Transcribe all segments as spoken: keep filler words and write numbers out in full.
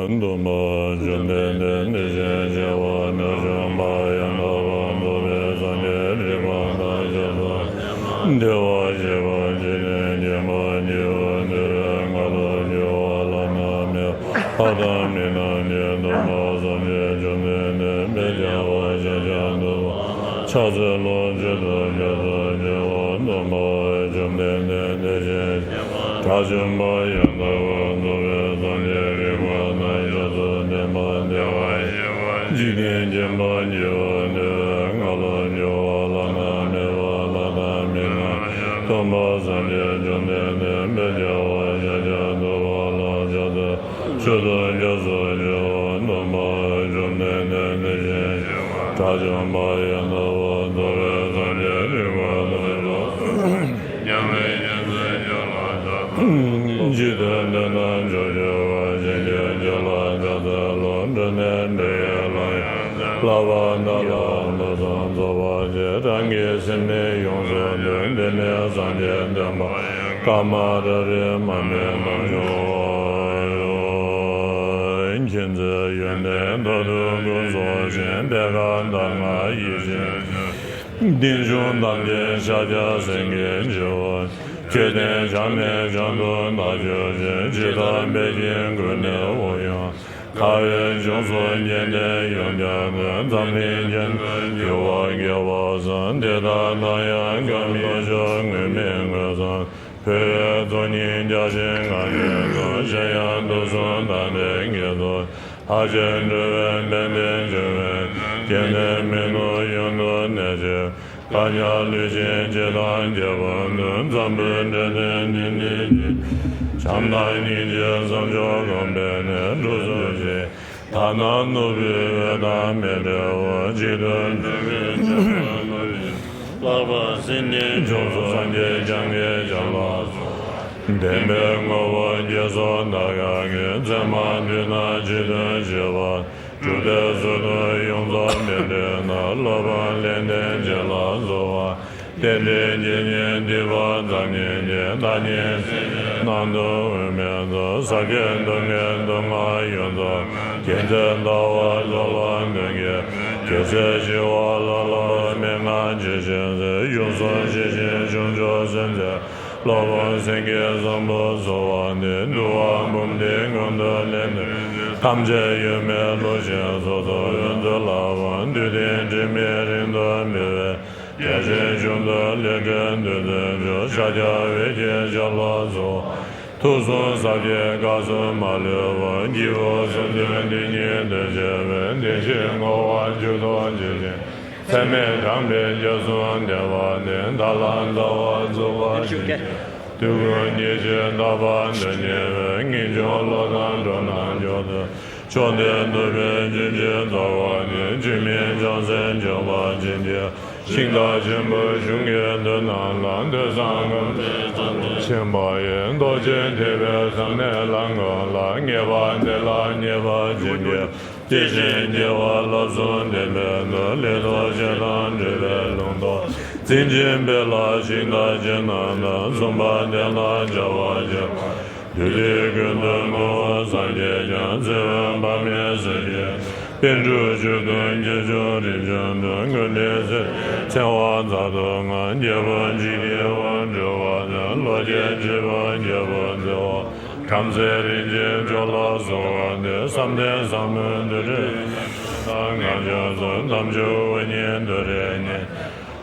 སྟོན་པ་བཅོམ་ལྡན་འདས་དེ་བཞིན་གཤེགས་པ་མི་འཇིགས་པ་ཡང་དག་པར་རྫོགས་པའི་སངས་རྒྱས་རིག་པ་དང་ཞབས་སུ་བདེ་བར་གཤེགས་པ་འཇིག་རྟེན་མཁྱེན་པ་ཉིད་འོད་འདི་རུ་ང་ལ་འགྱུར་བ་བླ་ན་མེད་པ་ལྷ་དང་མི་རྣམས་ཀྱི་སྟོན་པ་སངས་རྒྱས་བཅོམ་ལྡན་འདས་དཔལ་རྒྱལ་བ་ཤཱཀྱ་ཐུབ་པ་ཕྱག་འཚལ་ལོ། མཆོད་དོ་སྐྱབས་སུ་མཆིའོ། སྟོན་པ་བཅོམ་ལྡན་འདས་དེ་བཞིན་གཤེགས་པ་དགྲ་བཅོམ་པ་ཡང་དག་པར་རྫོགས་པའི་སངས་རྒྱས་རིག་པ་དང་ཞབས་སུ་ལྡན་པ་བདེ་བར་གཤེགས་པ་འཇིག་རྟེན་མཁྱེན་པ་ཉིད་འོད་འདི་རུ་ང་ལ་འགྱུར་བ་བླ་ན་མེད་པ་ལྷ་དང་མི་རྣམས་སྟོན་པ་སངས་རྒྱས་བཅོམ་ལྡན་འདས་དཔལ་རྒྱལ་བ་ཤཱཀྱ་ཐུབ་པ་ལ་ཕྱག་འཚལ་མཆོད་དོ་སྐྱབས་སུ་མཆིའོ། སྟོན་པ་བཅོམ་ལྡན་འདས་དེ་བཞིན་གཤེགས་པ་དགྲ་བཅོམ་པ་ཡང་དག་པར་རྫོགས་པའི་སངས་རྒྱས་རིག་པ་དང་ཞབས་སུ་མཉམ་པའི་རྗེས་སུ་སྐྱབས་ལ་ཕྱག་འཚལ་ལོ། འཇིག་རྟེན་དོན་དང་ཕྱོགས་བཅུ་པ་ཞིང་གི་རྒྱུ་ལ་ཕྱག་འཚལ་ལོ། འབྲུ་ནི་འབྲུ་ཡི་ལྷ་ཡང་ལྷག་པར་བདག་ལ་ཕུན་སུམ་ཚོགས་པར་བྱེད། རང་གི་སེམས་ནི་ཡོངས་སུ་འདུལ། འདི་ནི་སངས་རྒྱས་བསྟན་པ་ཡང་། ཀ་མ་ར་རི་མ་སྨད་དང་ཕྱོགས་བཅུ་པ། མཁྱེན་བརྩེ་ཡོན་ཏན་མཐར་ཐུག་ཀུན་རྫོགས་ཤིང་། པད་དཀར་མདངས་ལྔ་ཡེ་ཤེས་ཀྱི། རྟེན་འབྱུང་རྣམས་ཀྱི་ཤཱཀྱ་སེང་གེའི་རྗེ་བོ། མཆོད་རྟེན་བྱམས་ནི་བྱང་དུ་བདག་གྱུར་ཅིང་། ཇི་ལྟར་འབད་ཀྱང་ཀུན་ནས་དབུགས་དབྱུང་། དགའ་བའི་ལྗོངས་སུ་རྒྱན་ལྡན་ཡོན་ཏན་ཀུན། འཛམ་གླིང་རྒྱན་དུ་འགྱུར་བར་དགེ་བ་བསགས། འདི་དག་དང་ཡང་འགལ་མི་ཆོག་ངུས་མི་ངུ་ཙམ། འཕོ་བའི་ཚོགས་གཉིས་རྒྱ་ཆེན་ངང་ཉིད་དུ། གཞན་ཡང་དུག་གསུམ་མདངས་ལྡན་གྱི་ཚོགས། ལྷག་བཅས་འགྲོ་བའི་དཔལ་ལྡན་འབྱུང་བའི། སྐྱེ་གནས་མི་ནུབ་ཡུན་དུ་གནས་ཤིང་། བཀའ་རྙིང་ལུས་ཅན་སྤྱི་དང་རྒྱལ་ཕམ་དུ། འཛམ་བུའི་འབྲས་ལྡན་འདི་ནི་ཕྱིར། བྱམས་དང་སྙིང་རྗེ་བསམ་སྦྱོར་གོམས་པས་ནི། འགྲོ་ཚུལ་ཤེས་ཐ་ན་ནོར་བུའི་འོད་དང་མི་འབྲལ་བར། གཅིག་ཏུ་འགྲོ་བའི་སྤྱོད་པ་ལ་ལྷག་པར་སེམས་ནི་ལྗོངས་སུ་སངས་རྒྱས་བྱམས་ཀྱི་ཞབས་ལ་སོགས། བདེན་པའི་ངོ་བོ་རྒྱལ་སོགས་དག་ཡང་གི། མཚན་མ་དུས་ན་ཇི་ལྟར་བྱེད་པ། གྲུབ་པའི་ཚུལ་དུ་ཡོངས་རྫོགས་མི་འབྲལ་ན། སློབ་པ་ལེགས་ལྡན་འབྱེད་ལ་གསོལ་བ། རྟེན་འབྲེལ་རྒྱལ་གཉིས་སྡིག་པ་རྩ་གཉིས་ཀྱི། བདག་ཉིད་སེམས་ཅན་ནང་དུ་འོད་མའི་ཚོགས། ཟབ་རྒྱས་སྟོང་གི་མདོ་སྔགས་ཡོངས་རྫོགས། རྒྱལ་མཚན་ཟླ་བ་རྫོགས་ལ་འདོན་གྱི། རྒྱལ་སྲས་ཞི་བ་ལྷ་ལ་མན་ངག་ཇི་བཞིན་གསོལ། ཡུམ་གསུམ་ཞི་ཞིང་བྱང་ཆུབ་སེམས་མཛད། སློབ་དཔོན་སེང་གེ་བཟང་པོ་གསོལ་བ་འདེབས། འདུལ་བ་འབུམ་སྡེའི་ངང་དུ་ལེགས་ཐམས་ཅད་ཡོད་མེད་བློ་ཆེན་སོ་སོར་འོད་མཚོ་ལ་བབས། འདུལ་བསྟན་དྲི་མེད་རིང་དུ་མི་འབད། རྒྱ་ཆེན་གཞུང་དུ་ལེགས་བཀྲལ་འདུལ་མཛད་མཆོག། ཤཱཀྱ་འོད་ཀྱི་ཞབས་ལ་གསོལ། ཐུགས་གསུང་ཟབ་རྒྱས་སྐབས་སུ་མ་ལུས་པ། སྐྱེས་བུ་གསུམ་དོན་དེ་ཉིད་དུ་བྱེད་པའི། བདེན་བཞིའི་ངོ་བོ་མཇུག་ཏུ་འཇུག་ཅིང་། ཚད་མེད་དྲངས་པའི་རྒྱ་གསུང་བདེན་པ་འདི། བདག་ལ་སྩལ་བ་རྫོགས་པར་བྱིན་གྱིས། དུས་ཀུན་ཉེར་ཞིར་བདག་པ་འདི་ཉིད་འོད། ངེས་འབྱུང་བློ་དང་འགྲོ་རྣམས་མཆོག་ཏུ། མཆོག་ལྡན་ཐུབ་པའི་སྤྱོད་ཕྱིར་སྩལ་བ་ནི། འཇིགས་མེད་བྱང་སེམས་སྤྱོད་པ་ཅན་གྱི། ཤིང་རྟ་ཆེན་པོའི་གཞུང་གི་མདོ་རྣམས་ལ། ཐོས་བསམ་སྒོམ་པའི་ཚད་མེད་ཆེན་པོ་ཡིས། རྡོ་རྗེ་ཐེག་པའི་ཟབ་གནད་ལམ་ངོ་ལ། ངེས་པ་འདི་ལ་མཉེས་པ་ཅན་གྱི། དེ་བཞིན་སྐྱེ་བ་སློབ་གསུམ་ལྡན་པའི་མཐུས། ལེགས་ཐོབ་བྱེད་དང་སྒྲུབ་པའི་ལུང་རྟོགས། འཛིན་ཅིང་འཕེལ་ལ་ཤིང་རྟ་ཅན་རྣམས་དང་། མཚུངས་པ་དེ་དང་སྦྱར་བར་བྱེད་པ། དུས་དེ་ཀུན་ཏུ་ནོར་བུ་སངས་རྒྱས་ཀྱང་། ཚེ་འོད་དཔག་མེད་ཟེར་བྱེད། པཎ་གྲུབ་བཅུ་བདུན་རྒྱ་ཆུང་རིམ་བྱོན་དུ། མངོན་མཐོའི་ཚེ་ཚེ་དབང་རྩལ་དུ་མངའ། རྒྱལ་པོ་འཇིག་རྟེན་དབང་སྒྱུར་བ་དང་། ལོ་བརྒྱའི་བྱེད་པོ་རྒྱལ་པོ་བརྩེ་བ། བྲམ་ཟེ་རིན་ཆེན་མཆོག་ལ་གསོལ་བ་འདེབས། བསམ་གཏན་ཟབ་མོའི་འདུ་འཕྲོ་དང་། ངག་བཅུ་གསུམ་དམ་ཆོས་དབུ་བརྙེས་མཐུ་རིགས་གཉིས།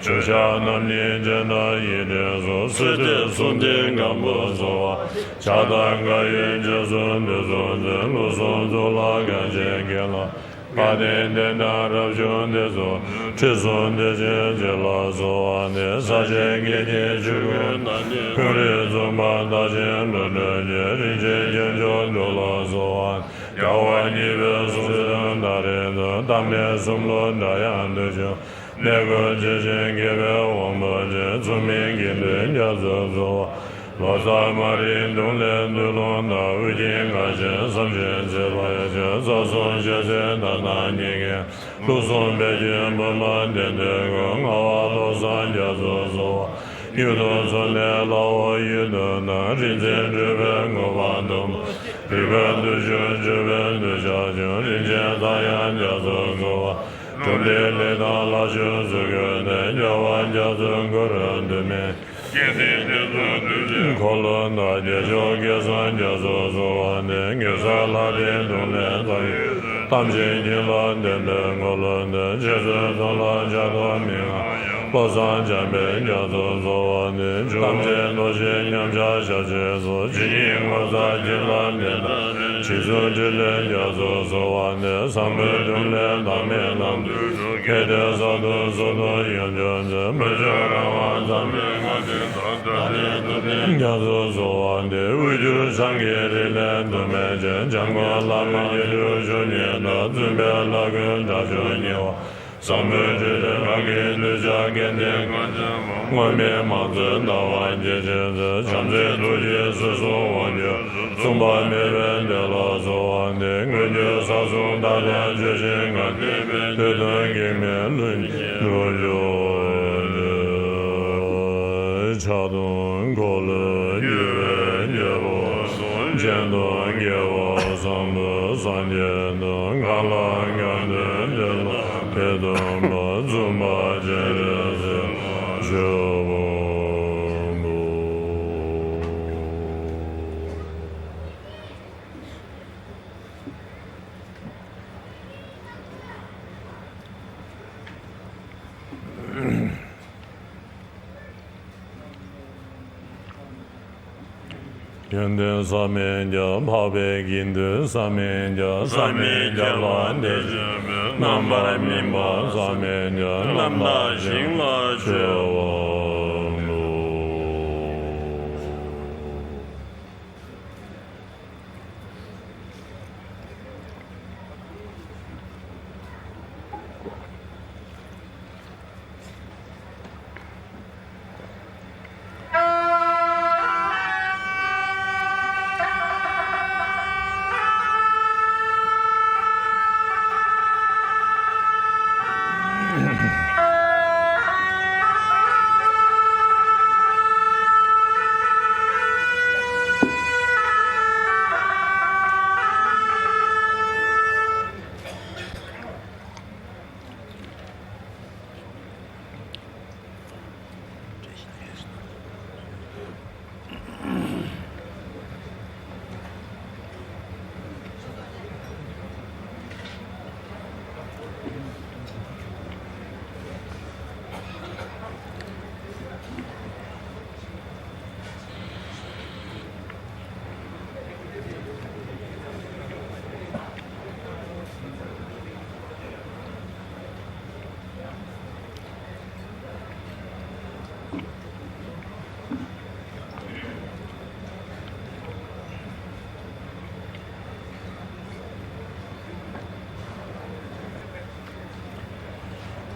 ཆུ་བྱ་རྣམ་གཉིས་སྤྱན་དང་ཡིད་བཞིན་གསུམ། སྲིད་པའི་གསུང་རྟེན་སྒམ་པོ་གསོལ་བ། ཕྱག་དང་འགལ་བའི་རྗེས་སུ་འདི་གསུམ་འཛིན། ལུགས་གསུམ་གཙུག་ལག་ཁང་ཆེན་དཀྱིལ་ལ། དགའ་ལྡན་ལྡན་དང་རབ་བྱུང་དེ་ཚོ། ཁྲི་སྲོང་བདེ་ཆེན་རྗེ་ལ་གསོལ་བ་འདེབས། ས་ཆེན་དགེ་བསྙེན་ཆོས་སྐུའི་ནང་ནས། ཀུན་རིག་འཛུམ་པ་དར་ཞིང་འགྲོ་འགྲོལ་གྱི། རིན་ཆེན་རྒྱན་མཆོག་འབྲུ་ལ་གསོལ་བ། རྒྱལ་བ་ཉིད་པའི་གཟུངས་གསོལ་དོན་དང་རིང་དུ། ལྟ་མེད་གསུམ་ལུགས་འདྲ་ཡང་དུ་བྱུང་། མེ་འཁོར་ཇི་བཞིན་དགྱེས་པའི་དབང་པོ་ཆེ། མཚུངས་མེད་དགེ་འདུན་རྒྱ་མཚོའི་གསོལ་བ། ལོ་ཙཱ་མ་རིག་གདུང་ལས་འདུལ་ལུང་དང་། ཨུ་རྒྱན་ཁ་ཆེ་བསམ་བཞིན་མཛད་པ་ཡ་མཚན། རྩ་གསུམ་ཞལ་གཟིགས་དག་སྣང་བརྙེས་མཁན། ལུགས་གསུམ་བེད་སྤྱོད་སྤོབས་པ་ལྡན་དོན་ཀུན། ངག་དབང་བློ་བཟང་རྒྱ་མཚོའི་གསོལ་བ། གཡུ་ཐོག་མཚོ་ནས་ལྷ་འོག་ཡུལ་དུ་སྣང་། རིག་འཛིན་སྤྲུལ་པའི་ངོ་བོ་སྟོན་པ། རིག་པའི་མཐུ་ཆུང་སྤྱོད་པའི་མཐུ་ཆ་ཆུང་། རིན་ཆེན་གསང་ཡང་རྒྱ་མཚོའི་གསོལ་བ། གྲུབ་མཐའི་གླེགས་བམ་ལྷ་ཆོས་སུ་བཀོད་ནས། རྒྱལ་བ་རྒྱ་མཚོའི་འཁོར་དུ་མེད། སྐལ་ལྡན་དེ་ཚོ་འདུས་པའི་འཁོར་ལོ་དང་། བདེ་མཆོག་སྐལ་བཟང་རྒྱ་མཚོའི་གསོལ་བ་འདེབས། མགོན་གསལ་ལྷ་སྡེའི་གདུང་ལས་ཐར་ཡོད་ཚུལ། ཐམས་ཅད་བྱིན་རླབས་ལྡན་པའི་ངོ་ལོག་འདོད། རྗེ་བཙུན་ཙོང་ལ་ལྕགས་ཐོག་མི་མངའ། བློ་བཟང་འཇམ་དཔལ་རྒྱ་མཚོའི་གསོལ་བ་འདེབས། ཐམས་ཅད་རྡོ་རྗེ་མཉམ་གཞག་ཞབས་ཕྱི་སོགས། ཇི་སྙེད་ངོ་མཚར་བྱིན་རླབས་ལྡན་དང་། རྗེ་བཙུན་འཕྲིན་ལས་རྒྱ་མཚོའི་གསོལ་བ་འདེབས། བཟང་པོའི་གདུང་ལས་བདག་མེད་ལམ་དུ་འགྲོ། ཁྱེད་དེ་ས་དོ་སོ་དོ་ཡོངས་སྐྱོབ་མཛད། མི་བསྐྱོད་རང་དབང་འཛམ་བུའི་སྔོན་ཏེ། རྒྱ་མཚོའི་གསོལ་བ་འདེབས། དབུས་འདུལ་བྱང་གི་རིག་ལས་འདུལ་མེད་ཅན། འཇམ་མགོན་བླ་མ་དགེ་ལུགས་ཆོས་ཉིད་དང་། བཙུན་པའི་ལྷ་ཀུན་དགྲ་བཅོམ་ཉེ་བ། བཟང་པོའི་སྤྲུལ་སྟོན་གང་གི་གདུལ་བྱ་སྐལ་ལྡན་ཀུན། སྔོན་མེད་མང་ཚོགས་ཟླ་བ་རྒྱས་བྱེད་མཛད། བྱམས་བརྩེའི་ཐུགས་རྗེས་སྲིད་གསུམ་དབང་བསྒྱུར། མཚུངས་པ་མེད་པའི་བདེ་ལ་གསོལ་བ་འདེབས། མངོན་གྱུར་ས་གསུམ་དག་ལ་སྤྱོད་ཅིང་ངར། བདེ་དོན་གེགས་མེད་ལྷུན་གྱིས་གྲུབ་གྱུར་ཅིག། ཕྱག་སྟོང་འཁོར་ལོས་སྒྱུར་བའི་རྒྱལ་པོ་གསུམ། སྤྱན་སྟོང་རྒྱལ་བ་བཟང་པོ་སངས་རྒྱས་དང་། གང་ལ་གང་འདུལ་བདེ་ལ་བདེ་སྟོན་པ། བཙུན་པ་སྤྱན་རས་གཟིགས་ལ་མཆོད་པ་འབུལ། ཡོན་ཏན་བསམ་མི་ཁྱབ། འཕགས་པའི་དགེ་འདུན་བསམ་མི་ཁྱབ། བསམ་མི་ཁྱབ་པ་དེ་བཞིན་གཤེགས་པའི། རྣམ་པར་སྨིན་པ་བསམ་མི་ཁྱབ། རྣམ་དག་ཞིང་ལ་མཆོད་པ་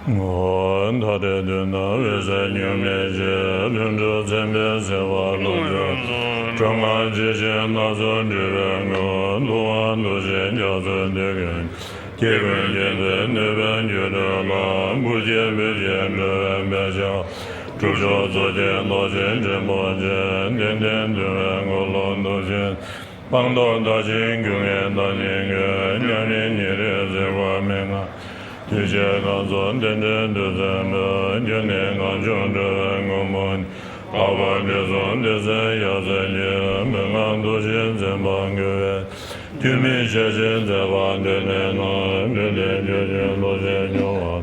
འབུལ། མཐའ་བྲལ་དོན་དམ་འོད་གསལ་གཉུག་མའི་ཞལ། ལྷུན་གྲུབ་མཚན་དཔལ་སེམས་དཔའ་ཀློང་ཆེན་མཚོན། སྒྲོལ་མ་ཇི་བཞིན་སྣ་ཚོགས་སྤྲུལ་པའི་མགོན། ཐུབ་དབང་རྡོ་རྗེ་རྒྱ་མཚོའི་གདུལ་དཀའི། སྐྱེ་ཀུན་རྒྱལ་མཚན་གནོད་པའི་རྒྱུ་འགྲོལ་ལ། བུ་སྐྱེས་བུ་སྐྱེས་འགྲོ་བའི་འཕེལ་ཕྱག། སྒྲུབ་མཆོག་རྫོགས་ཆེན་རྡོ་རྗེ་འགྲེང་བུ་ཅན། གདན་འདྲེན་འདུལ་བའི་འཁོར་ལོ་སྟོབས་ཆེན། སྤངས་རྟོགས་དར་ཞིང་རྒྱུད་ལྔའི་བདག་ཉིད་ཀུན། མཉམ་མེད་ཉེ་རིང་འཛིན་པ་མི་མངའ། གདུལ་བྱའི་ཁམས་གསུམ་རྟེན་འབྲེལ་འདོད་སེམས་དཔའ། སྐྱེ་གནས་གང་བྱུང་འགྲོ་བའི་མགོན་པོ་ཉིད། འཕགས་པ་དགེ་གསུམ་སྡེ་སྲིད་ཡབ་སྲས་ཀྱི། མི་མངའ་འདུ་ཤེས་འཛིན་པ་ཀུན་སྦས། ཐུན་མིན་ཤེར་ཕྱིན་མཛད་པ་འདི་ནས་ན། འདི་ནས་ཆོས་ཀྱི་རྡོ་རྗེ་རྙིང་པ།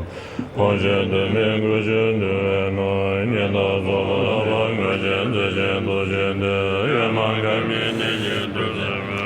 གོང་ཞུས་དོན་མིན་ཀུན་ཆུད་འདུལ་བའི་ནང་། ཉན་དང་ཚོགས་ལ་བསླབ་པ་དངོས་ཆེན་མཛད་ཅིང་མདོ་ཆེན་ཏེ། ཡོད་མ་ཁ་མིན་གནད་ཀྱི་ཐུགས་སྲས་པའི།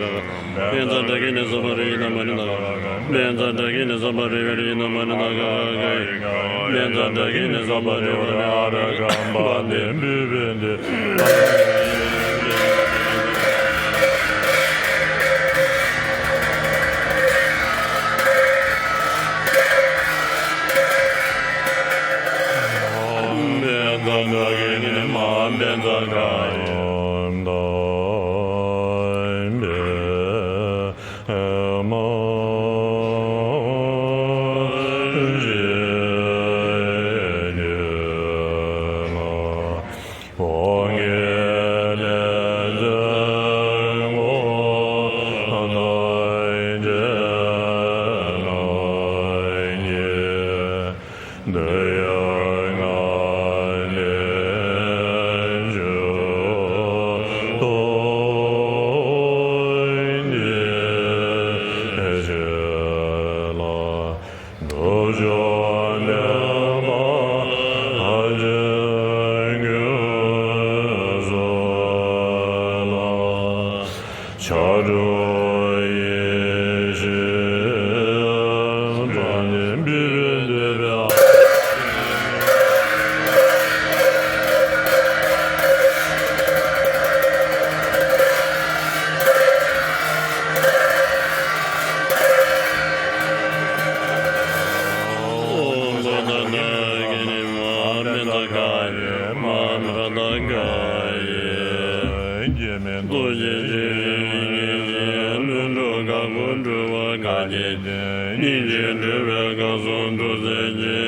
ག། བཛྲ་ཏ་ཀི་ནི་སོ་པ་རི་ཡི་ན་མ་ནི་ན་ག་ག། བཛྲ་ཏ་ཀི་ནི་སོ་པ་རི་བེ་རི་ཡི་ན་མ་ནི་ན་ག་ག་ག་ཡི་ག། བཛྲ་ཏ་ཀི་ནི་སོ་པ་རི་བེ་རི་ཨ་ར་གམ་པ་ནི་བི་བེ་ཏི། བཛྲ་ཏ་ཀི་ནི་མ་བཛྲ་ག་ཡི་ན། ལ་སྐྱེས་ཏེ། སྙིང་རྗེས་སྒྲིབ་པའི་སྐབས་སུ་ཐུགས་བརྩེ་གྱིས།